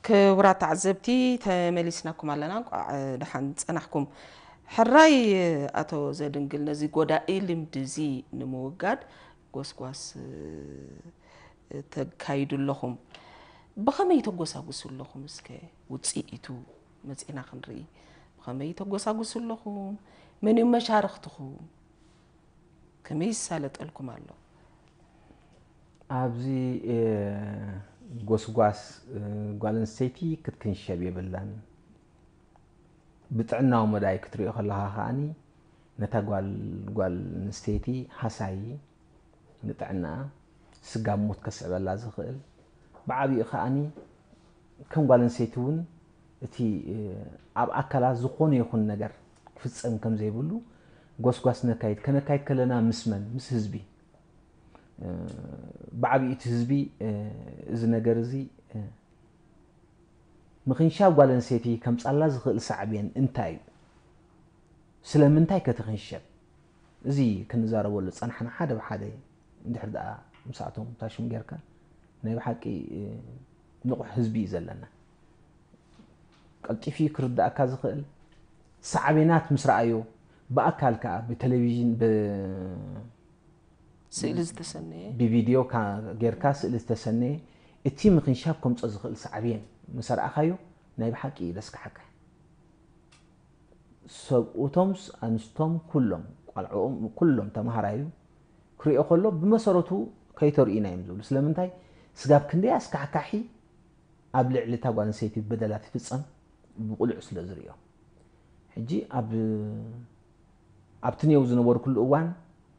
ክቡራት ተዓዘብቲ፣ ተመሊስናኩም ኣለና። እንቋዕ ደሓን ጸናሕኩም። ሕራይ ኣቶ ዘድንግል፣ ነዚ ጎዳኢ ልምዲ እዚ ንምውጋድ ጎስጓስ ተካይዱ ኣለኹም። ብኸመይ ተጎሳጉሱ ኣለኹም? እስከ ውጽኢቱ መጺና ክንርኢ። ብኸመይ ተጎሳጉሱ ኣለኹም? መን እዮም መሻርኽትኹም? ከመይ ይሳለጠልኩም ኣሎ? ኣብዚ ጎስጓስ ጓል ኣንስተይቲ ክትክንሸብ የብላን። ብጥዕናዊ መዳይ ክትሪኦ ከለኻ ከዓኒ ነታ ጓል ጓል ኣንስተይቲ ሃሳዪ ንጥዕናኣ ስጋብ ሞት ከስዕበላ ዝኽእል፣ ብዓቢኡ ከዓኒ ከም ጓል ኣንስተይቲ እውን እቲ ኣብ ኣካላ ዝኾነ ይኹን ነገር ክፍጸም ከም ዘይብሉ ጎስጓስ ነካይድ። ከነካይድ ከለና ምስ መን? ምስ ህዝቢ። ብዓቢኡ እቲ ህዝቢ እዚ ነገር እዚ ምኽንሻብ ጓል ኣንስተይቲ ከምጻላ ዝኽእል ሳዕቤን እንታይ እዩ? ስለምንታይ ከ ትኽንሸብ? እዚ ክንዛረበሉ ዝጸናሕና ሓደ ብሓደ እንድሕር ደኣ ምስኣቶም ታሽም ጌርካ ናይ ብሓቂ ንቑሕ ህዝቢ እዩ ዘለና። ቀልጢፉ ክርዳእካ ዝኽእል ሳዕቤናት ምስ ረኣዮ ብኣካል ከኣ ብቴሌቪዥን ብ ስእሊ ዝተሰነየ ብቪድዮ ካ- ጌርካ ስእሊ ዝተሰነየ እቲ ምኽንሻብ ከምጾ ዝኽእል ሳዕቤን ምስ ኣርኣኻዮ ናይ ብሓቂ እዩ ዘስካሕካ። ሰብኡቶምስ ኣንስቶም ኩሎም ቆልዕኦም ኩሎም ተምሃራዩ ክሪኦ ከሎ ብመሰረቱ ከይተርእዩና እዮም ዝብሉ። ስለምንታይ? ስጋብ ክንደይ ኣስካሕካሒ ኣብ ልዕሊ እታ ጓል ኣንስተይቲ በደላት ይፍጸም ብቁሉዕ ስለ ዝርእዮ። ሕጂ ኣብ ኣብቲ ኔው ዝነበርኩሉ እዋን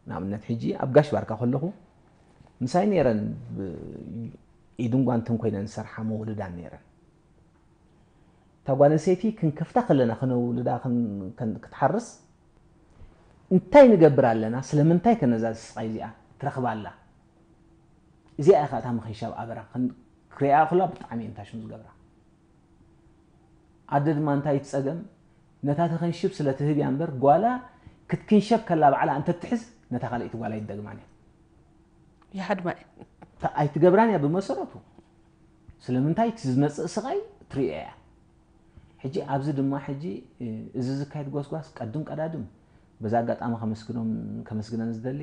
ንኣብነት ሕጂ ኣብ ጋሽ ባርካ ከለኹ ምሳይ ነይረን ኢድን ጓንትን ኮይነን ዝሰርሓ መወልዳን ነይረን። እታ ጓል ኣንስተይቲ ክንከፍታ ከለና ከነውልዳ ክትሓርስ እንታይ ንገብር ኣለና? ስለምንታይ ከነዛ ስቃይ እዚኣ ትረኽባ ኣላ? እዚኣ ኢኻ እታ ምኽንሻብ ኣበራ ክሪኣ ከላ ብጣዕሚ እየን ታሽም ዝገብራ። ኣደ ድማ እንታይ ትጸገም ነታ ተኸንሽብ ስለ ትህብ እያ እምበር ጓላ ክትክንሸብ ከላ ባዕላ እንተትሕዝ ነታ ካልኣይቲ ጓል ኣይትደግማን እያ። ይሃድማ እየን። ኣይትገብራን እያ ብመሰረቱ። ስለምንታይ እቲ ዝመጽእ ስቓይ ትሪኦ እያ። ሕጂ ኣብዚ ድማ ሕጂ እዚ ዝካየድ ጎስጓስ ቀድም ቀዳድም በዛ ኣጋጣሚ ከመስግኖም ከመስግነን ዝደሊ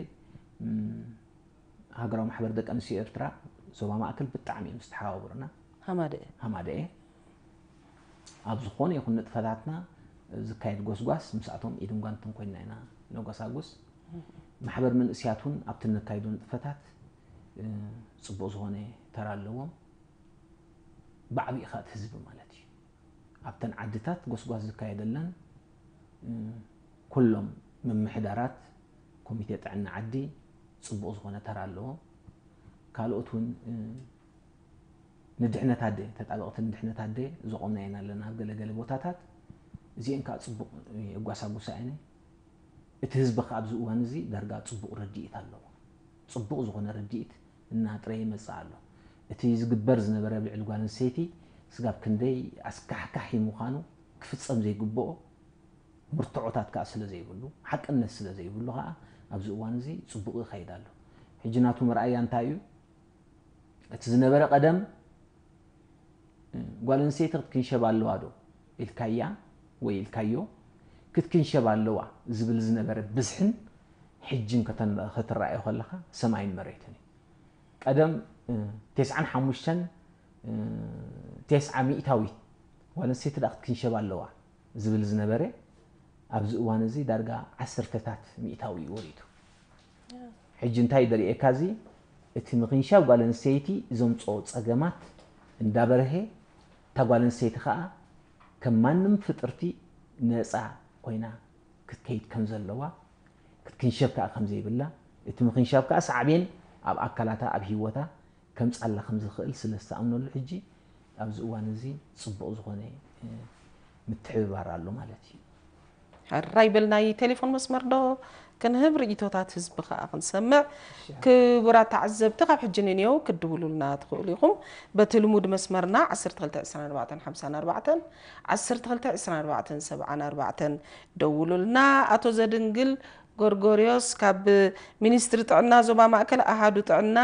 ሃገራዊ ማሕበር ደቂ ኣንስትዮ ኤርትራ ዞባ ማእከል ብጣዕሚ እዮም ዝተሓባበሩና። ሃማደኤ ሃማደኤ ኣብ ዝኾነ ይኹን ንጥፈታትና ዝካየድ ጎስጓስ ምስኣቶም ኢድን ጓንትን ኮይንና ኢና ነጎሳጉስ። ማሕበር መንእስያት እውን ኣብቲ ነካይዶ ንጥፈታት ጽቡቕ ዝኾነ ተራ ኣለዎም። ብዓቢኡ ከኣ እቲ ህዝቢ ማለት እዩ። ኣብተን ዓድታት ጎስጓስ ዝካየደለን ኩሎም ምምሕዳራት ኮሚቴ ጥዕና ዓዲ ጽቡቕ ዝኾነ ተራ ኣለዎም። ካልኦት እውን ንድሕነት ኣደ ተጣበቕቲ ንድሕነት ኣደ ዘቖምና ኢና ኣለና ኣብ ገለገለ ቦታታት። እዚአን ከዓ ጽቡቕ የጓሳጉሳ እየን። እቲ ህዝቢ ከዓ ኣብዚ እዋን እዚ ዳርጋ ጽቡቕ ርድኢት ኣለዎ። ጽቡቕ ዝኾነ ርድኢት እናጥረየ ይመጽእ ኣሎ። እቲ ዝግበር ዝነበረ ኣብ ልዕሊ ጓል ኣንስተይቲ ስጋብ ክንደይ ኣስካሕካሒ ምዃኑ ክፍጸም ዘይግብኦ ምርትዖታት ከዓ ስለ ዘይብሉ ሓቅነት ስለ ዘይብሉ ከዓ ኣብዚ እዋን እዚ ጽቡቕ ይኸይድ ኣሎ። ሕጂ ናቱ መርኣያ እንታይ እዩ? እቲ ዝነበረ ቀደም ጓል ኣንስተይቲ ክትክንሸብ ኣለዋ ዶ ኢልካያ ወይ ኢልካዮ ክትክንሸብ ኣለዋ ዝብል ዝነበረ ብዝሕን ሕጅን ከተን- ከተረኣዮ ከለኻ ሰማይን መሬትን እዩ። ቀደም እ፣ ተስዓን ሓሙሽተን እ፣ ተስዓ ሚእታዊት ጓል ኣንስተይቲ ደኣ ክትክንሸብ ኣለዋ ዝብል ዝነበረ ኣብዚ እዋን እዚ ዳርጋ ዓሰርተታት ሚእታዊ እዩ ወሪዱ። ሕጂ እንታይ ደርእየካ እዚ እቲ ምኽንሻብ ጓል ኣንስተይቲ ዘምፅኦ ፀገማት እንዳበርሀ እታ ጓል ኣንስተይቲ ከዓ ከም ማንም ፍጥርቲ ነፃ ኮይና ክትከይድ ከም ዘለዋ ክትክንሸብ ከዓ ከም ዘይብላ እቲ ምኽንሻብ ከዓ ሳዕቤን ኣብ ኣካላታ ኣብ ህይወታ ከምፅኣላ ከም ዝኽእል ስለ ዝተኣምነሉ ሕጂ ኣብዚ እዋን እዚ ፅቡቕ ዝኾነ ምትሕብባር ኣሎ ማለት እዩ። ሕራይ በል ናይ ቴሌፎን መስመር ዶ ክንህብ ርእይቶታት ህዝቢ ከዓ ክንሰምዕ። ክቡራት ተዓዘብቲ ካብ ሕጂ ንንየው ክትድውሉልና ትኽእሉ ኢኹም። በቲ ልሙድ መስመርና ዓሰርተ ክልተ ዕስራን ኣርባዕተን ሓምሳን ኣርባዕተን ዓሰርተ ክልተ ዕስራን ኣርባዕተን ሰብዓን ኣርባዕተን ደውሉልና። ኣቶ ዘድንግል ጎርጎርዮስ ካብ ሚኒስትሪ ጥዕና ዞባ ማእከል ኣሃዱ ጥዕና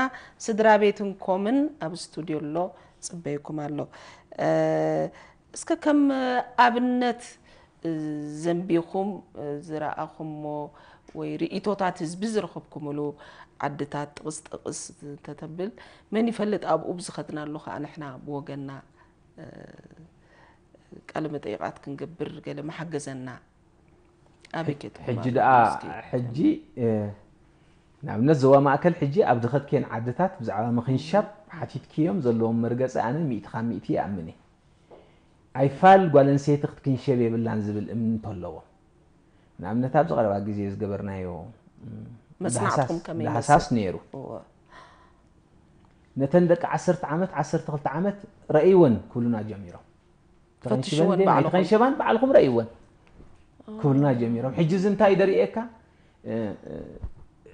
ስድራ ቤትን ኮምን ኣብ ስቱድዮ ኣሎ። ይጽበየኩም ኣሎ። እስከ ከም ኣብነት ዘንቢኹም ዝረኣኹሞ ወይ ርእይቶታት ህዝቢ ዝረኸብኩምሉ ዓድታት ጥቕስ ጥቕስ እንተተብል፣ መን ይፈልጥ ኣብኡ ብዝኸድናሉ ከኣ ንሕና ብወገንና ቃለ መጠይቓት ክንገብር ገለ መሓገዘና። ኣበይ ሕጂ ደኣ ሕጂ ንኣብነት ዞባ ማእከል ሕጂ ኣብ ዝኸድክየን ዓድታት ብዛዕባ ምኽንሻብ ሓቲትክዮም ዘለዎም መርገጺ ኣነ ሚእቲ ካብ ሚእቲ ይኣምን እየ። ኣይፋል ጓል ኣንስተይቲ ክትክንሸብ የብላን ዝብል እምንቶ ኣለዎም። ንኣብነት ኣብዚ ቀረባ ግዜ ዝገበርናዮ ዳህሳስ ነይሩ። ነተን ደቂ ዓሰርተ ዓመት ዓሰርተ ክልተ ዓመት ረእይወን ክብሉና ጀሚሮም። ተኸንሽበን ባዕልኹም ባዕልኹም ረእይወን ክብሉና ጀሚሮም። ሕጂ እዚ እንታይ ደርእየካ?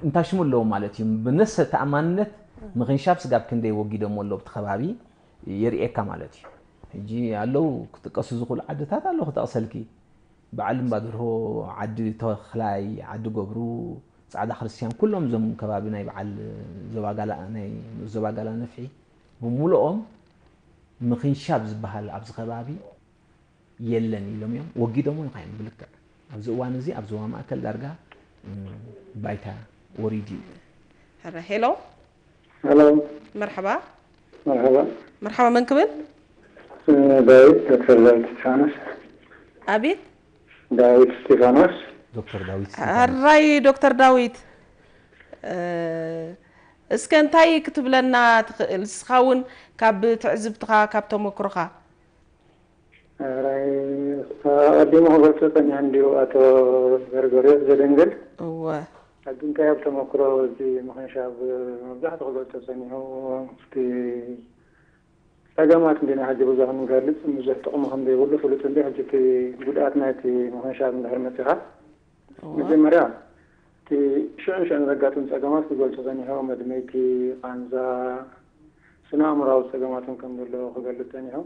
እንታሽሙ ኣለዎም ማለት እዩ። ብነሰ ተኣማንነት ምኽንሻብ ስጋብ ክንደይ ወጊዶም ኣሎ ኣብቲ ከባቢ የርእየካ ማለት እዩ። ሕጂ ኣለዉ ክጥቀሱ ዝኽእሉ ዓድታት ኣለዉ ክጠቕሰልኪ። በዓል እምባድርሆ፣ ዓዲ ተኽላይ፣ ዓዲ ገብሩ፣ ጻዕዳ ክርስቲያን፣ ኩሎም እዞም ከባቢ ናይ በዓል ዞባ ጋላ፣ ናይ ዞባ ጋላ ነፍሒ ብምሉኦም ምኽንሻብ ዝበሃል ኣብዚ ከባቢ የለን ኢሎም እዮም ወጊዶሞ። እንታይ እዮም ብልክዕ ኣብዚ እዋን እዚ ኣብ ዞባ ማእከል ዳርጋ ባይታ ወሪዱ እዩ። ሄሎ፣ ሄሎ፣ መርሓባ። መርሓባ። መርሓባ፣ መን ክብል? ዳዊት፣ ዶክተር ዳዊት እስጢፋኖስ። ኣቤት። ዳዊት እስጢፋኖስ። ዶክተር ዳዊት እስጢፋኖስ። ሕራይ ዶክተር ዳዊት፣ እስከ እንታይ ክትብለና ትኽእል? ንስኻ እውን ካብ ትዕዝብትኻ፣ ካብ ተመክሮኻ። ሕራይ፣ ኣቐዲሙ ክገልጾ ጸኒሑ እንድዩ ኣቶ ገርገርዮስ ዘደንግል። እወ። ሕጂ እንታይ ኣብ ተመክሮ እዚ ምኽንሻብ መብዛሕትኡ ክገልጾ ጸኒሑ፣ እቲ ጸገማት እንዲና ሕጂ ብዙሕ ንገልጽ፣ ብዙሕ ጥቕሚ ከም ዘይብሉ ፍሉጥ እንዲ። ሕጂ እቲ ጉድኣት ናይቲ ምኽንሻብ እንድሕር መጺኻ፣ እወ። መጀመርያ እቲ ሽዑን ሽዑን ዘጋጥም ጸገማት ክገልጹ ጸኒሑ፣ መድመይቲ፣ ቃንዛ፣ ስነ ኣእምሮኣዊ ጸገማትን ከም ዘሎ ክገልጽ ጸኒሑ።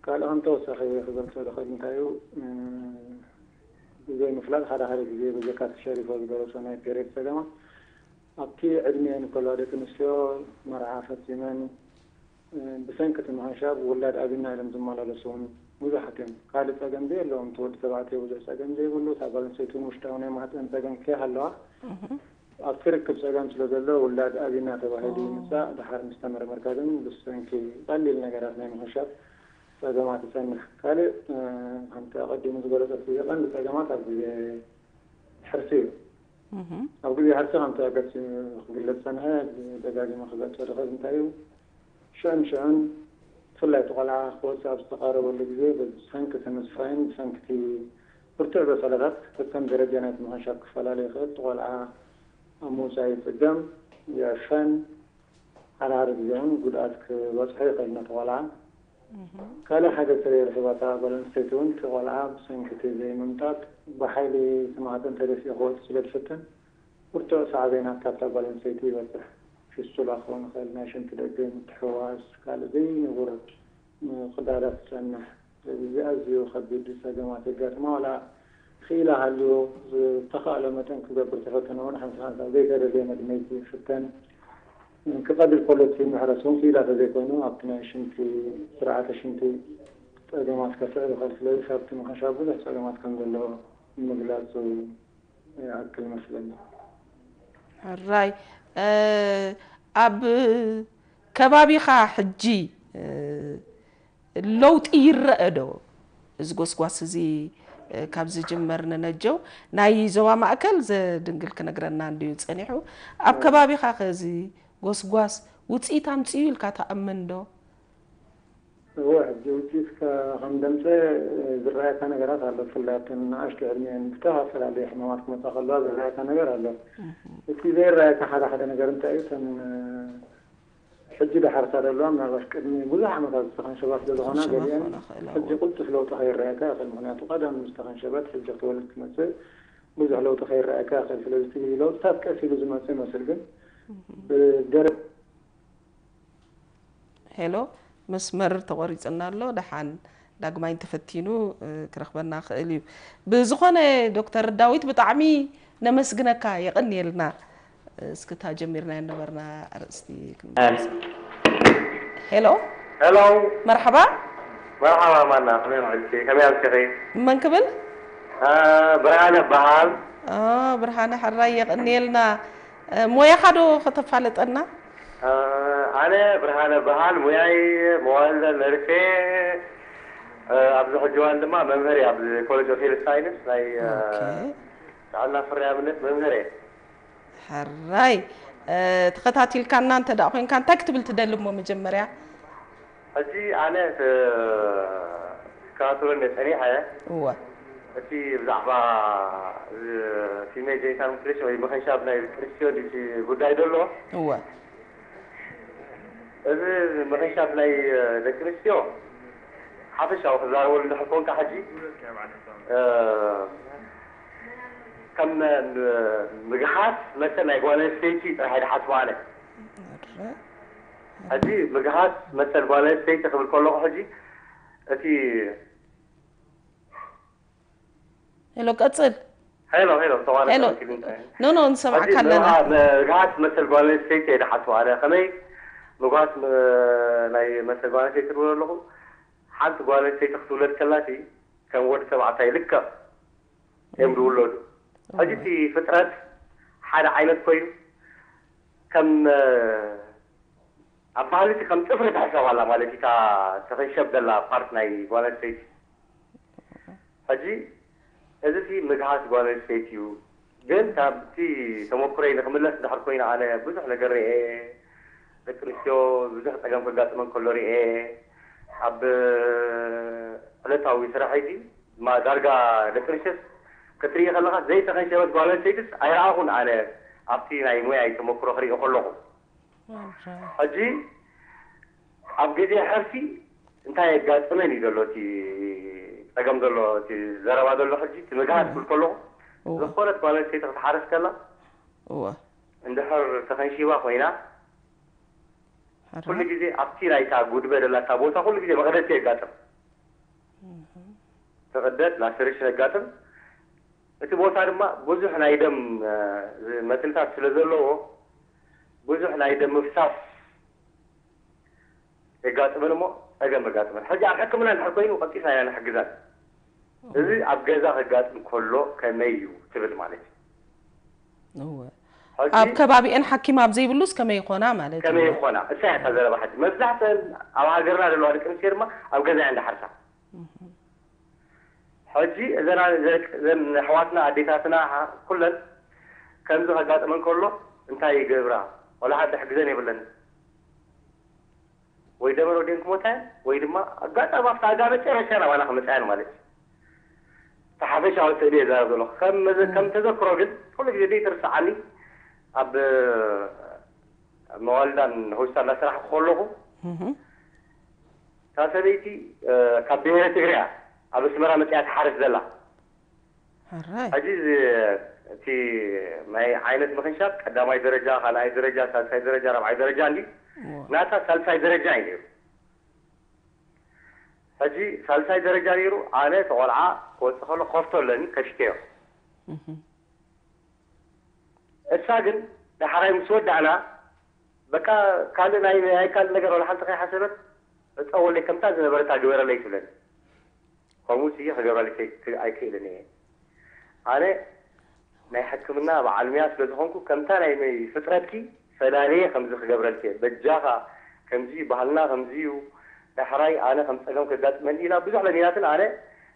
ካልእ ከም ተወሳኺ ክገልጾ ዝኽእል እንታይ እዩ፣ ብዘይ ምፍላጥ ሓደ ሓደ ግዜ በጀካ እቲ ሸሪፎ ዝገለጾ ናይ ፔሬድ ጸገማት ኣብቲ ዕድሜ እንከለዋ ደቂ ኣንስትዮ መርዓ ፈጺመን ብሰንኪ እቲ ምኽንሻብ ውላድ ኣብና ኢሎም ዝመላለሱ እውን ብዙሓት እዮም። ካልእ ጸገም ዘየለዎም፣ እቲ ወዲ ተባዕትዮ ብዙሕ ጸገም ዘይብሉ፣ እታ ጓል ኣንስተይቲ እውን ውሽጣዊ ናይ ማህጸን ጸገም ከይሃለዋ ኣብቲ ርክብ ጸገም ስለ ዘሎ ውላድ ኣብና ተባሂሉ ይምጻእ። ድሓር ምስ ተመርመርካ ግን ብሰንኪ ቀሊል ነገራት ናይ ምኽንሻብ ጸገማት ይጸንሕ። ካልእ ከምቲ ኣቐዲሙ ዝገለጸ እቲ ቀንዲ ጸገማት ኣብ ግዜ ሕርሲ እዩ። ኣብ ግዜ ሕርሲ ከምቲ ኣገዲሱ ክግለጽ ዝጸንሐ ደጋጊመ ክገልጾ ዝኽእል እንታይ እዩ? ሽዑን ሽዑን ብፍላይ እቲ ቆልዓ ክወጽእ ኣብ ዝተቓረበሉ ግዜ ብሰንኪ እቲ ምስፋይን ብሰንኪ እቲ ብርቱዕ በሰላታት ከከም ደረጃ ናይቲ ምኽንሻብ ክፈላለ ይኽእል። እቲ ቆልዓ ኣብ ምውጻእ ይጽገም፣ ይዕፈን፣ ሓደ ሓደ ግዜ እውን ጉድኣት ክበጽሖ ይኽእል ነቲ ቆልዓ። ካልእ ሓደ ተለይ ርኺባታ ጓል ኣንስተይቲ እውን እቲ ቆልዓ ብሰንኪ እቲ ዘይምምጣጥ ብሓይሊ እቲ ማህጸን ተደፊኡ ክወጽእ ስለ ዝፍትን ብርቱዕ ሳዕቤናት ካብታ ጓል ኣንስተይቲ ይበጽሕ። ፊስቱላ ክኸውን ይኽእል፣ ናይ ሽንቲ ደገ፣ ምትሕውዋስ፣ ካልእ ዘይንቡር ምቕዳዳት ትጸንሕ። ስለዚ እዚ ኣዝዩ ከቢድ ጸገማት የጋጥማ። ዋላ ክኢላ ሃልዩ ዝተኻእሎ መጠን ክገብር ተፈተነ እውን ሓንቲ ሓንቲ ኣብ ዘይተደልየ መድመይቲ ይፍተን። ክቐልል ከሎ እቲ ምሕረስ እውን ክኢላ ተዘይኮይኑ ኣብቲ ናይ ሽንቲ ስርዓተ ሽንቲ ጸገማት ከስዕብ ይኽእል። ስለዚ ካብቲ ምኽንሻብ ብዙሕ ጸገማት ከም ዘሎ ንምግላጽ ይኣክል መስለኒ። ሕራይ ኣብ ከባቢኻ ሕጂ ለውጢ ይረአ ዶ? እዚ ጎስጓስ እዚ ካብ ዝጅመር ንነጀው ናይ ዞባ ማእከል ዘድንግል ክነግረና እንድዩ ጸኒሑ። ኣብ ከባቢኻ ከ እዚ ጎስጓስ ውጽኢት ኣምጽኡ ኢልካ ትኣምን ዶ? እወ፣ ሕጂ ውጽኢት ከ-፣ ከም ደምጸ ዝረኣየካ ነገራት ኣሎ። ብፍላይ ኣብተን ንኣሽቱ ዕድሜን ዝተፈላለየ ሕማማት ክመጻ ከለዋ ዝረኣየካ ነገር ኣሎ። እቲ ዘይረኣየካ ሓደ ሓደ ነገር እንታይ እዩ? እተን ሕጂ ዳሓርሳ ዘለዋ ምናልባሽ ቅድሚ ብዙሕ ዓመታት ዝተኸንሸባ ስለ ዝኾና ዝተኸንሸባ ገሊአን ክኾና ይኽእላ፣ ሕጂ እወ። ቅልጡፍ ለውጢ ከይረኣየካ ይኽእል። ምኽንያቱ ቀደም ምስ ተኸንሸበት ሕጂ ክትወልድ ትመጽእ ብዙሕ ለውጢ ከይረኣየካ ይኽእል። ስለዚ እቲ ለውጥታት ቀስ ኢሉ ዝመጽእ ይመስል፣ ግን ብደረ- ሄሎ፣ መስመር ተቖሪጽና ኣሎ። ደሓን ዳግማይ እንተፈቲኑ፣ እ፣ ክረኽበና ክእል እዩ። ብዝኾነ ዶክተር ዳዊት ብጣዕሚ ነመስግነካ፣ የቐንየልና። እስኪ እታ ጀሚርናያ ነበርና ኣርእስቲ ክንመልስ። ሄሎ። ሄሎ። መርሓባ። መርሓባ ማና፣ ከመይ ውዒልኪ? ከመይ ኣምሲኺ? መን ክብል? አ፣ ብርሃነ እበሃል። ኦ፣ ብርሃነ፣ ሕራይ የቐንየልና። እ፣ ሞያኻ ዶ ከተፋለጠና? አ፣ ኣነ ብርሃነ እበሃል። ሙያይ መዋልደ ነርሴ፣ እ፣ ኣብዚ ሕጂ እዋን ድማ መምህር እየ፣ ኣብዚ ኮሌጅ ኦፍ ሄልት ሳይንስ ናይ፣ እ፣ ኦኬ። ጥዕና ፍርያምነት መምህር እየ። ሕራይ፣ እ፣ ተኸታቲልካና እንተ ደኣ ኮይንካ እንታይ ክትብል ትደሊ እሞ መጀመርያ? ሕጂ ኣነ ተ-፣ ክከታተሎ እንደ ጸኒሐ፣ እወ። እቲ ብዛዕባ እዚ ፊሜል ጀኒታል ሚውቲሌሽን ወይ ምኽንሻብ ናይ ደቂ ኣንስትዮ ድዩ እቲ ጉዳይ ዘሎ? እወ። እዚ ምኽንሻብ ናይ ደቂ ኣንስትዮ ሓፈሻዊ ክዛረበሉ እንድሕር ኮንካ ሕጂ፣ እ፣ ከም ምግሃስ መሰል ናይ ጓል ኣንስተይቲ ጥራሕ እየ ዝሓስቦ ኣነ። ሕጂ ምግሃስ መሰል ጓል ኣንስተይቲ ክብል ከለኹ ሕጂ እቲ ሄሎ፣ ቀጽል። ሄሎ፣ ሄሎ፣ ተዋለ ሄሎ። ተረኪብ እንታይ? ኖ፣ ኖ፣ ንሰምዓካ ሕጂ ኣለና። ምግሃ-፣ ምግሃስ መሰል ጓል ኣንስተይቲ እየ ዝሓስቦ ኣነ። ከመይ ምግሃስ መ-፣ ናይ መሰል ጓል ኣንስተይቲ ትብሎ ኣለኹ? ሓንቲ ጓል ኣንስተይቲ ክትውለድ ከላቲ ከም ወዲ ተባዕታይ ልክዕ እዮም ዝውለዱ። ሕጂ እቲ ፍጥረት ሓደ ዓይነት ኮይኑ ከም፣ እ፣ ኣብ ባህሊ እቲ ከም ጽፍሪ ትሕሰብ ኣላ ማለት እዩ፣ እታ ተኸንሸብ ዘላ ፓርት ናይ ጓል ኣንስተይቲ። ሕጂ እዚ እቲ ምግሃስ ጓል ኣንስተይቲ እዩ። ግን ካብቲ ተመኩረይ ንክምለስ እንድሕር ኮይኑ ኣነ ብዙሕ ነገር ርኤ፣ ደቂ ኣንስትዮ ብዙሕ ጸገም ከጋጥመን ከሎ ርኤ። ኣብ ዕለታዊ ስራሐይ እዚ ድማ ዳርጋ ደቂ ኣንስትዮስ ክትርኢ ከለኻ ዘይተኸንሸበት ጓል ኣንስተይትስ ኣይረኣኹን ኣነ ኣብቲ ናይ ሞያይ ተመክሮ ክርኢ ከለኹ። ሕጂ ኣብ ግዜ ሕርሲ እንታይ የጋጥመን እዩ ዘሎ እቲ ጸገም ዘሎ እቲ ዘረባ ዘሎ ሕጂ እቲ ምግሃስ ክብል ከለኹ እወ። ዝኾነት ጓል ኣንስተይቲ ክትሓርስ ከላ እወ። እንድሕር ተኸንሺባ ኮይና ሕራይ። ኩሉ ግዜ ኣብቲ ናይታ ጉድበ ደላታ ቦታ ኩሉ ግዜ መቕደቲ የጋጥም። ትቕደድ፣ ላሰሬሽን የጋጥም። እቲ ቦታ ድማ ብዙሕ ናይ ደም፣ እ፣ መትንታት ስለ ዘለዎ ብዙሕ ናይ ደም ምፍሳስ የጋጥመን እሞ ጸገም የጋጥመን። ሕጂ ኣብ ሕክምና እንድሕር ኮይኑ ቀልጢፍና ኢና ንሕግዘን። እዚ ኣብ ገዛ ከጋጥም ከሎ ከመይ እዩ ትብል ማለት እዩ። እወ። ሕጂ ኣብ ከባቢአን ሓኪም ኣብ ዘይብሉስ ከመይ ይኾና ማለት ከመይ እዩ? ይኾና? እሳ እያ እታ ዘረባ ሕጂ። መብዛሕተን ኣብ ሃገርና ዘለዋ ደቂ ኣንስትዮ ድማ ኣብ ገዛ እየን ዝሓርሳ። ሕጂ እዘና ዘ-፣ እዘን ኣሕዋትና ኣዴታትና ሓ-፣ ኩለን ከምዚ ከጋጥመን ከሎ እንታይ ይገብራ? ወላ ሓንቲ ሕግዘን የብለን። ወይ ደመር ወዲአን ክሞታ እየን፣ ወይ ድማ ኣጋጣሚ ኣብቲ ኣጋ መጨረሻ ናባና ክመፃ እየን ማለት እዩ። እቲ ሓፈሻዊ ስእሊ እየ ዝዛረብ ዘለኹ። ከም መዘ-፣ ከም ተዘክሮ ግን ኩሉ ግዜ ዘይትርስዓኒ ኣብ፣ ኣብ መዋልዳን ሆስፒታል እናሰራሕኩ ከለኹ እህ። እታ ሰበይቲ፣ እ፣ ካብ ብሄረ ትግርያ ኣብ ኣስመራ መፅያ ትሓርስ ዘላ። ሕራይ። ሕጂ እዚ፣ እቲ ናይ ዓይነት ምኽንሻብ ቀዳማይ ደረጃ፣ ካልኣይ ደረጃ፣ ሳልሳይ ደረጃ፣ ራብዓይ ደረጃ እንዲ እወ። ናታ ሳልሳይ ደረጃ እዩ ነይሩ። ሕጂ ሳልሳይ ደረጃ ነይሩ። ኣነ እቲ ቆልዓ ክወፅእ ከሎ ከፍቶ ኣለኒ፣ ከፊተዮ። እህ። እሳ ግን ዳሕራይ ምስ ወዳእና በቃ ካልእ ናይ፣ ናይ ካልእ ነገር ወላ ሓንቲ ከይሓሰበት ዕፀወለይ፣ ከምታ ዝነበረታ ግበረለይ ትብለኒ። ከምኡ ስየ ክገብረለይ ከይ-፣ ኣይክእልን እየ። ኣነ ናይ ሕክምና በዓል ሙያ ስለ ዝኾንኩ ከምታ ናይ መይ ፍጥረትኪ ፈላልየ ከምዚ ክገብረልኪ እየ። በጃኻ ከምዚ ባህልና ከምዚ እዩ። ዳሕራይ ኣነ ከም ፀገም ከጋጥመኒ ኢላ ብዙሕ ለሚናትን ኣነ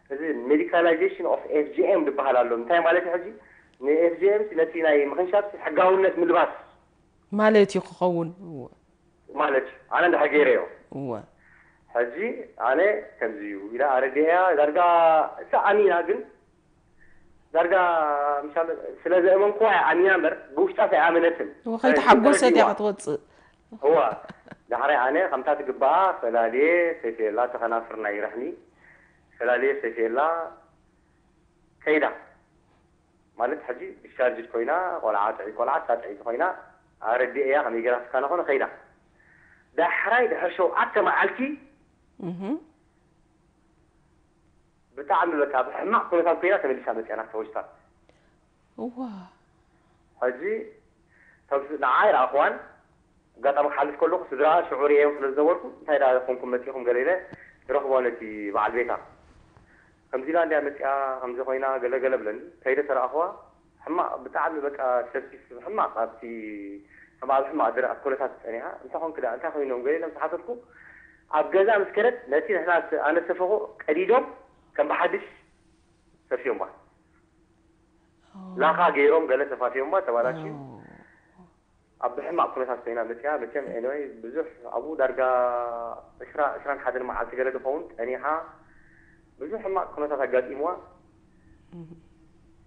እዚ ሜዲካላይዜሽን ኦፍ ኤፍ ጂ ኤም ዝበሃል ኣሎ። እንታይ ማለት እዩ ሕጂ? ን ኤፍ ጂ ኤም ነቲ ናይ ምኽንሻብ ሕጋውነት ምልባስ ማለት እዩ ክኸውን። እወ። ማለት እዩ። ኣነ እንድሕር ገይረዮ እወ። ሕጂ ኣነ ከምዚ እዩ ኢላ ኣረዲኤያ። ዳርጋ እሳ ኣሚና ግን ዳርጋ ምሻ ስለ ዘእመንኩዋ እያ ኣሚና እምበር ብውሽጣ ኣይኣመነትን። እወ፣ ከይተሓጎሰት እያ ተረዲእዋ። ክትወፅእ። እዋ ዳሕራይ ኣነ ከምታ ትግባኣ ፈላልየ ሰፍየላ፣ ተኸናፍርና ይረሕኒ ፈላልየ ሰፍየላ ከይዳ ማለት ሕጂ ዲስቻርጅድ ኮይና ቆልዓ ጥዒ ቆልዓ እሳ ጥዒቲ ኮይና ኣረዲኤያ ከመይ ገይራ ስካ ነኾነ ከይዳ። ዳሕራይ ድሕሪ ሸውዓተ መዓልቲ እህ። ብጣዕሚ በቃ ብሕማቕ ኩነታት ኮይና ተመሊሳ መፅያ ናብቲ ሆስፒታል። እዋ። ሕጂ ተምስ-፣ ንዓይ ረኣኽዋን ኣጋጣሚ ክሓልፍ ከለኹ ስድራ ሽዑ ርእዮም ስለ ዝነበርኩ፣ "እንታይ ደኣ ኮንኩም መጺኹም?" ገለ ኢለ ይረኽቦ ነቲ በዓል ቤታ። "ከምዚ ኢላ እንድያ መጺኣ፣ ከምዚ ኮይና፣ ገለ ገለ" ብለኒ። ከይደ ተረኣኽዋ፣ ሕማቕ፣ ብጣዕሚ በቃ ሰኪፍ፣ ሕማቕ፣ ኣብቲ ከም ኣብ ሕማቕ ድርቀት ኩነታት ጸኒሓ። "እንታይ ኮንኪ ደኣ? እንታይ ኮይኖም?" ገለ ኢለ ምስ ሓተትኩ፣ ኣብ ገዛ ምስ ከደት፣ ነቲ ንሕና ስ-፣ ኣነ ዝሰፈኹ ቀዲዶም ከም ብሓድሽ ሰፍዮማ። ላኻ ገይሮም ገለ ሰፋፊዮማ፣ ተባላሽዩ። ኣብ ሕማቕ ኩነታት ኮይና መጺኣ። መቸም፣ ኤኒወይ፣ ብዙሕ ኣብኡ ዳርጋ ዕስራ፣ ዕስራን ሓደን መዓልቲ ገለ ዝኸውን ጸኒሓ። ብዙሕ ሕማቕ ኩነታት ኣጋጢምዋ።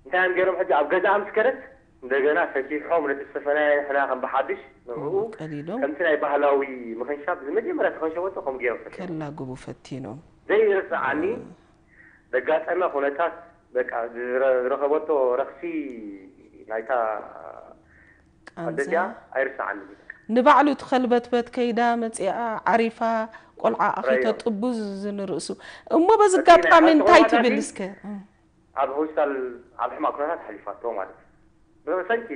እንታይ እዮም ገይሮም? ሕጂ ኣብ ገዛኣ ምስ ከደት፣ እንደገና ሰኪሖም ነቲ ዝሰፈናዮ ንሕና ከም ብሓድሽ ንዕኡ ቀዲዶም። ከምቲ ናይ ባህላዊ ምኽንሻብ፣ መጀመርያ ተኸንሸበቶ ከምኡ ገይሮም ሰኪሖም። ከላግቡ ፈቲኖም። ዘይርሳዓኒ ዘጋጠመ ኩነታት፣ በቃ፣ ዝረ-፣ ዝረኸበቶ ረኽሲ ናይታ ቃንዛ። ኣደዚኣ ኣይርሳዓኒ። ንባዕሉ ትኸልበትበት ከይዳ መጺኣ ዓሪፋ፣ ቆልዓ ኣኺቶ ጥቡዝ ዝንርእሱ። እሞ በዚ እቲ ናይ ኣጋጣሚ ሓንቲ እንታይ ቆልዓ ትብል ናቲ እስከ? ኣብ ሆስፒታል ኣብ ሕማቕ ኩነታት ሓሊፋቶ ማለት እዩ። ብሰንኪ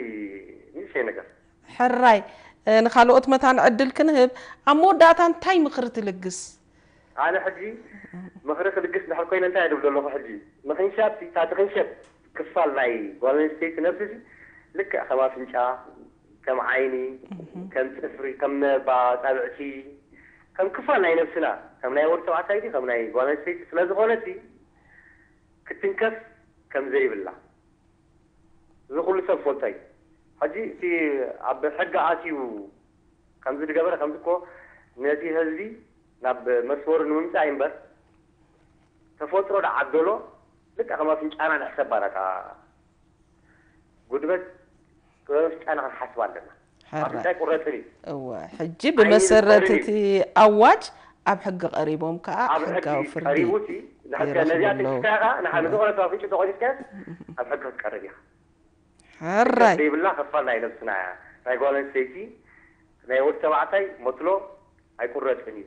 ንእሽተይ ነገር። ሕራይ፣ እ፣ ንኻልኦት መታን ዕድል ክንህብ፣ ኣብ መወዳእታ እንታይ ምኽሪ ትልግስ? ኣነ ሕጂ ምኽሪ ክልግስ እንድሕር ኮይነ እንታይ እብል ዘለኹ ሕጂ? ምኽንሻብ፣ እታ ትኽንሸብ ክፋል ናይ ጓል ኣንስተይቲ ነብሲ ልክዕ ከም ኣፍንጫ፣ ከም ዓይኒ፣ ከም ጽፍሪ፣ ከም ኣጻብዕቲ፣ ከም ክፋል ናይ ነብስና፣ ከም ናይ ወዲ ተባዕታይ ድዩ፣ ከም ናይ ጓል ኣንስተይቲ ስለ ዝኾነሲ፣ ክትንከፍ ከም ዘይብላ። እዚ ኩሉ ሰብ ፈልጦ እዩ። ሕጂ እቲ ኣብ ሕጊ ኣትዩ ከምዚ ዝገበረ፣ ከምዚ እኮ ነቲ ህዝቢ ናብ መስመሩ ንምምጻእ እዩ እምበር፣ ተፈጥሮ ደኣ ዓደሎ፣ ልክዕ ከም ኣፍንጫና ንሕሰባ፣ ናታ ጉድበት ከም ኣፍንጫና ክንሓስባ ኣለና። ሕራይ። ኣፍንጫ ኣይቁረጽን እዩ። እወ፣ ሕጂ ዓይኒ ብመሰረት ዝፈርድ እዩ። እቲ ኣዋጅ ኣብ ሕጊ ቀሪቦም ከኣ ኣብ ሕጊ ሕጋዊ ፍርዲ ቀሪቡ፣ እቲ ንሕና ይረኽቡ ነዚኣ ኣለዉ። ተኪስካያ ከኣ፣ ንዓ እወ። ንዝኾነ ሰብ ኣፍንጫ ተቆኒስካያስ፣ ኣብ ሕጊ ክትቀርብ ኢኻ። ሕራይ። ዘይብላ ክፋል ናይ ነብስና እያ። ናይ ጓል ኣንስተይቲ፣ ናይ ወዲ ተባዕታይ መትሎ ኣይቁረጽን እዩ።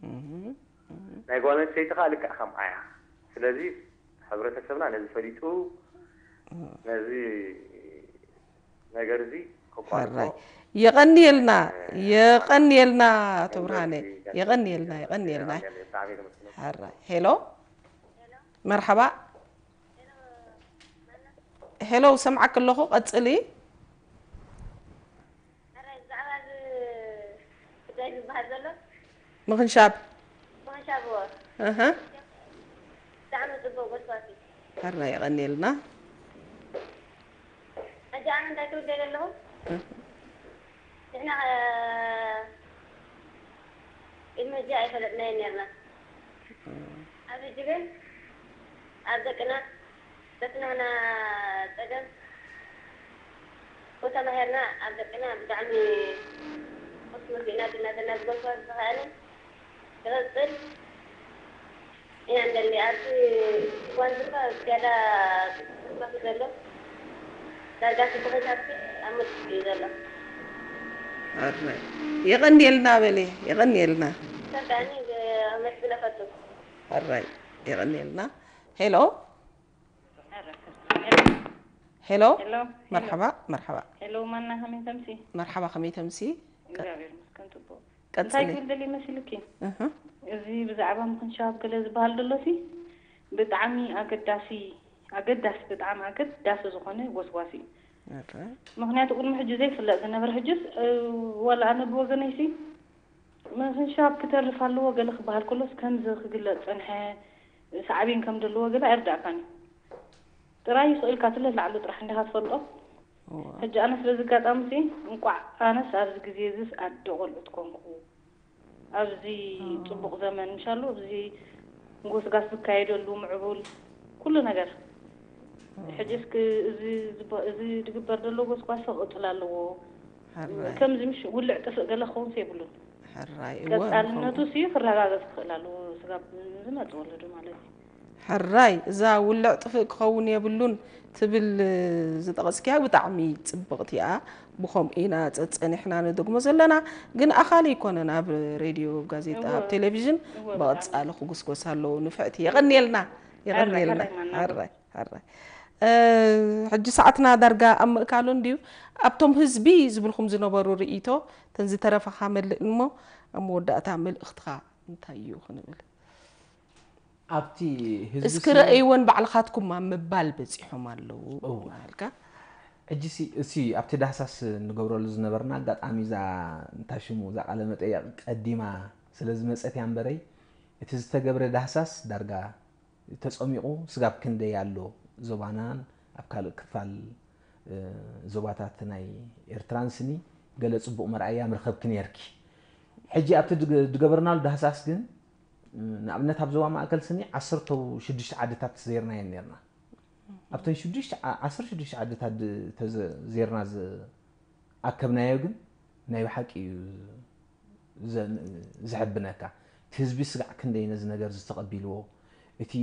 እህ፣ እህ። ናይ ጓል ኣንስተይቲ ከኣ ልክዕ ከምኣ እያ። ስለዚ ሕብረተሰብና ነዚ ፈሊጡ፣ እህ። ነዚ ነገር እዚ ከቋርጾ። ሕራይ። የቐንየልና፣ የቐንየልና ኣቶ ብርሃነ። የቐንየልና፣ የቐንየልና። ብጣዕሚ የመስግነኩም። ሕራይ። ሄሎ፣ መርሓባ። ሄሎ፣ ሰምዓክ ኣለኹ፣ ቀጽሊ። ሕራይ፣ ብዛዕባ እዚ ጉዳይ ዝበሃል ዘሎ ምኽንሻብ። ምኽንሻብ፣ እወ። እህ። ብጣዕሚ ጽቡቕ ጎስጓስ እዩ። ሕራይ፣ የቐንየልና። ሕጂ ኣነ እንታይ ክብል ደልየ ኣለኹ? እህ። ንሕና፣ እ፣ ቅድሚ ሕጂ ኣይፈለጥናዮን ነርና። እህ። ኣብ ሕጂ ግን ኣብ ደቅና በቲ ናህና ጸገም ተማሂርና ኣብ ደቅና ብጣዕሚ ቅስመት ኢና ድናተና ዝገባ ዝኸኣለ ክቕጽል ኢና እንደሊ። ኣብቲ እዋን ድማ ዝያዳ ክስመት ዘሎ ዳርጋ እቲ ተኸታትል ኣብ መጽኡ እዩ ዘሎ። ኣራይ። የቐንየልና በሊ፣ የቐንየልና። ተካኒ መሕዝነ ፈቱ። ኣራይ፣ የቐንየልና። ሄሎ። ሄሎ። ሄሎ። መርሓባ፣ መርሓባ። ሄሎ፣ ማና ከመይ ተምሲ? መርሓባ፣ ከመይ ተምሲ? ቀ-፣ እግዚኣብሔር ይመስገን፣ ጽቡቕ። ቀጽሊ። እንታይ ክብል ደልየ መሲልኪ? እህ። እዚ ብዛዕባ ምኽንሻብ ገለ ዝበሃል ደሎሲ ብጣዕሚ ኣገዳሲ፣ ኣገዳሲ፣ ብጣዕሚ ኣገዳሲ ዝኾነ ጎስጓስ እዩ። እረ። ምኽንያቱ ቅድሚ ሕጂ ዘይፍለጥ ዝነበረ፣ ሕጅስ፣ እ፣ ዋላ ኣነ ብወገነይሲ ምኽንሻብ ክተርፍ ኣለዎ ገለ ክበሃል ከሎስ ከምዚ ክግለጽ ጸንሐ፣ ሳዕቤን ከም ዘለዎ ገለ ኣይርዳእካን እዩ። ጥራይ ይኽእልካ ትለ ላዕሉ ጥራሕ እንዲኻ ትፈልጦ። እዋ። ሕጂ ኣነስ በዚ ኣጋጣሚ እዚ እንቋዕ ኣነስ ኣብዚ ግዜ እዚስ ኣደ ቆልዑት ኮንኩ። ኣብዚ እዋ። ጽቡቕ ዘመን ምሻሉ፣ ኣብዚ ጎስጋስ ዝካየደሉ ምዕቡል ኩሉ ነገር። እዋ። ሕጂ እስኪ እዚ ዝቦ-፣ እዚ ዝግበር ዘሎ ጎስጓስ ክቕጽል ኣለዎ። ሕራይ። ከምዚ ምሽ ውልዕ ጥፍእ ገለ ክኸውንስ የብሉን። ሕራይ፣ እወ፣ ቀጻልነቱ ንኸምኡ። ሲ ክረጋገጽ ክኽእል ኣለዎ፣ ስጋብ ዝመጽእ ወለዶ ማለት እዩ። ሕራይ፣ እዛ ውልዕ ጥፍእ ክኸውን የብሉን ትብል ዝጠቐስክያ ብጣዕሚ ጽብቕቲ እያ። ብኸምኡ ኢና ጸጸኒሕና ንደግሞ ዘለና። ግን ኣኻሊ ኣይኮነን ኣብ ሬድዮ፣ ኣብ ጋዜጣ፣ እወ። ኣብ ቴሌቪዥን እወ፣ ብጣዕሚ። ብቐጻሊ ክጉስጎስ ኣለዎ። ንፍዕቲ፣ የቐንየልና፣ ሕራይ፣ የቐንየልና። ሕራይ፣ ማና። ሕራይ፣ ሕራይ። ሕጂ ሰዓትና ዳርጋ ኣብ ምእካሉ እንድዩ። ኣብቶም ህዝቢ ዝብልኩም ዝነበሩ ርእይቶ፣ እተን ዝተረፋ ካመልእ እሞ፣ ኣብ መወዳእታ መልእኽትኻ እንታይ እዩ ክንብል? ኣብቲ ህዝቢ እስኪ ረእይወን ባዕልኻትኩም ኣብ ምባል በፂሖም ኣለዉ። እወ። በሃልካ ሕጂ ሲ- እሲ ኣብቲ ዳህሳስ ንገብረሉ ዝነበርና ኣጋጣሚ እዛ እንታይ ሽሙ እዛ ቃለ መጠየቕ ቀዲማ ስለ ዝመፀት እያ እምበረይ፣ እቲ ዝተገብረ ዳህሳስ ዳርጋ ተፀሚቑ ስጋብ ክንደይ ኣሎ ዞባናን ኣብ ካልእ ክፋል እ፣ ዞባታት ናይ ኤርትራን ስኒ ገለ ፅቡቕ መርኣያ ምረኸብኪ ነርኪ። ሕጂ ኣብቲ ድገ- ድገበርናሉ ዳህሳስ ግን እ፣ ንኣብነት ኣብ ዞባ ማእከል ስኒ ዓሰርተ ሽዱሽተ ዓድታት ዜርናየን ነርና። ኣብተን ሽዱሽተ ዓ- ዓሰርተ ሽዱሽተ ዓድታት ድ- ተዘ- ዜርና ዝኣከብናዮ ግን ናይ ብሓቂ እዩ ዘ- ዘሕብነካ። እቲ ህዝቢ ስጋዕ ክንደይ ነዚ ነገር ዝተቐቢልዎ፣ እቲ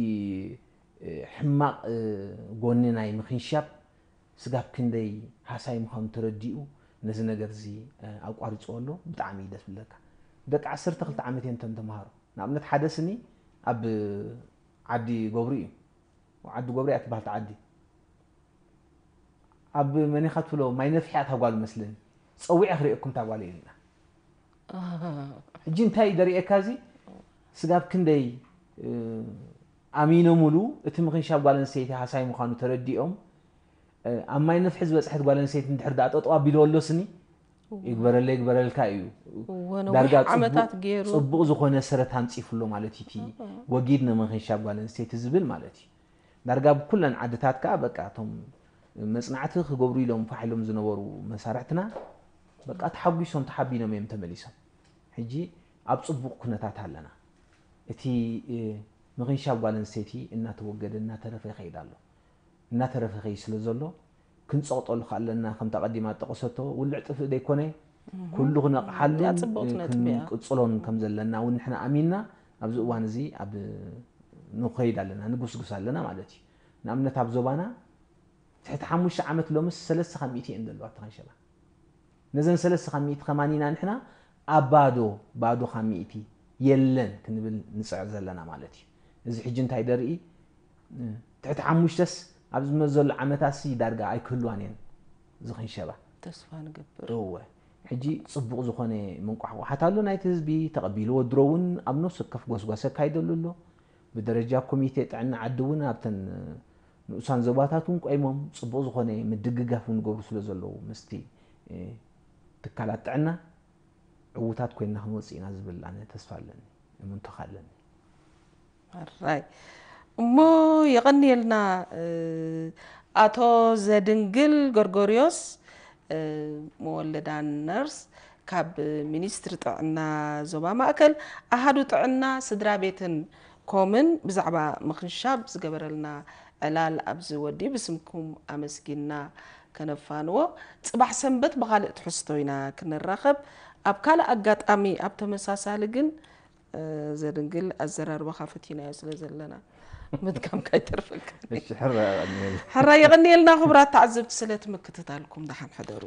እ፣ ሕማቕ እ፣ ጎኒ ናይ ምኽንሻብ ስጋብ ክንደይ ሃሳይ ምዃኑ ተረዲኡ ነዚ ነገር እዚ እ፣ ኣቋሪፅዎ ኣሎ። ብጣዕሚ እዩ ደስ ብለካ። ደቂ ዓሰርተ ክልተ ዓመት እዮም እቶም ተምሃሮ። ንኣብነት ሓደ ስኒ ኣብ ዓዲ ገብሩ እዩ። ዓዲ ገብሩ እያ ትበሃል እታ ዓዲ። ኣብ መን ኢኻ ትብሎ ማይ ነፍሒ እያ እታ ጓል መስለኒ። ፀዊዐ ክርእየኩም እታ ጓል ኢልና። ሕጂ እንታይ እዩ ደርእየካ እዚ ስጋብ ክንደይ እ፣ ኣሚኖምሉ እቲ ምኽንሻብ ጓል ኣንስተይቲ ሃሳይ ምዃኑ ተረዲኦም እ፣ ኣብ ማይ ነፍሒ ዝበፅሐት ጓል ኣንስተይቲ እንድሕር ዳኣ ጠጠው ኣቢልዎ ኣሎ ስኒ ይግበረለይ ይግበረልካ እዩ። እወ፣ ዳርጋ ነዊሕ ዓመታት ፅቡቕ- ገይሩ ፅቡቕ ዝኾነ ሰረት ኣምፂፉ ኣሎ ማለት እዩ። እቲ ወጊድ ንምኽንሻብ ጓል ኣንስተይቲ ዝብል ማለት እዩ። ዳርጋ ብኩለን ዓድታት ከዓ በቃ እቶም መፅናዕቲ ክገብሩ ኢሎም ፋሕ ኢሎም ዝነበሩ መሳርሕትና በቃ ተሓጒሶም ተሓቢኖም እዮም ተመሊሶም። ሕጂ ኣብ ፅቡቕ ኩነታት ኣለና። እቲ እ፣ ምኽንሻብ ጓል ኣንስተይቲ እናተወገደ እናተረፈ ይኸይድ ኣሎ። እናተረፈ ይኸይድ ስለ ዘሎ ክንፀቕጠሉ ከ ኣለና። ከምታ ቀዲማ ጠቐሰቶ ውልዕ ጥፍእ ደይኮነ ኩሉ ክነቕሓሉን ያ ፅቡቕቲ ነጥቢ እያ። ክንቅፅሎን ከም ዘለና እውን ንሕና ኣሚንና ኣብዚ እዋን እዚ ኣብ ንኸይድ ኣለና ንጉስጉስ ኣለና ማለት እዩ። ንኣብነት ኣብ ዞባና ትሕቲ ሓሙሽተ ዓመት ሎምስ ሰለስተ ካብ ሚእቲ እየን ዘለዋ ተኸንሸባ። ነዘን ሰለስተ ካብ ሚእቲ ከማን ኢና ንሕና ኣብ ባዶ ባዶ ካብ ሚእቲ የለን ክንብል ንፅዕር ዘለና ማለት እዩ። እዚ ሕጂ እንታይ ደርኢ ትሕቲ ሓሙሽተስ ኣብ ዝመዘሉ ዓመታሲ ዳርጋ ኣይክህልዋን እየን ዝኽንሸባ። ተስፋ ንገብር። እወ ሕጂ ፅቡቕ ዝኾነ መንቋሕቋሓት ኣሎ ናይቲ ህዝቢ ተቐቢልዎ ድሮ እውን ኣብ ነፍሲ ወከፍ ጎስጓስ ኣካይደሉ ኣሎ። ብደረጃ ኮሚቴ ጥዕና ዓዲ እውን ኣብተን ንኡሳን ዞባታት እውን ቆይሞም ፅቡቕ ዝኾነ ምድግጋፍ እውን ገብሩ ስለ ዘለዉ ምስቲ እ፣ ትካላት ጥዕና ዕዉታት ኮይንና ክንወፅእ ኢና ዝብል ኣነ ተስፋ ኣለኒ እምንቶኻ ኣለኒ። ሕራይ እሞ የቐንየልና እ፣ ኣቶ ዘድንግል ጎርጎርዮስ እ፣ መወለዳን ነርስ ካብ ሚኒስትሪ ጥዕና ዞባ ማእከል ኣሃዱ ጥዕና ስድራ ቤትን ኮምን ብዛዕባ ምኽንሻብ ዝገበረልና ዕላል ኣብዚ ወዲ ብስምኩም ኣመስጊንና ከነፋንዎ። ጽባሕ ሰንበት ብኻልእ ትሕዝቶ ኢና ክንራኸብ። ኣብ ካልእ ኣጋጣሚ ኣብ ተመሳሳሊ ግን እ፣ ዘድንግል ኣዘራርባኻ ፈቲናዮ ስለ ዘለና ምድጋምካ ኣይተርፈካ። እሺ ሕራ ቀኒየል ሕራይ የቐንየልና ክቡራት ተዓዘብቲ ስለ እቲ ምክትታልኩም። ደሓን ሕደሩ።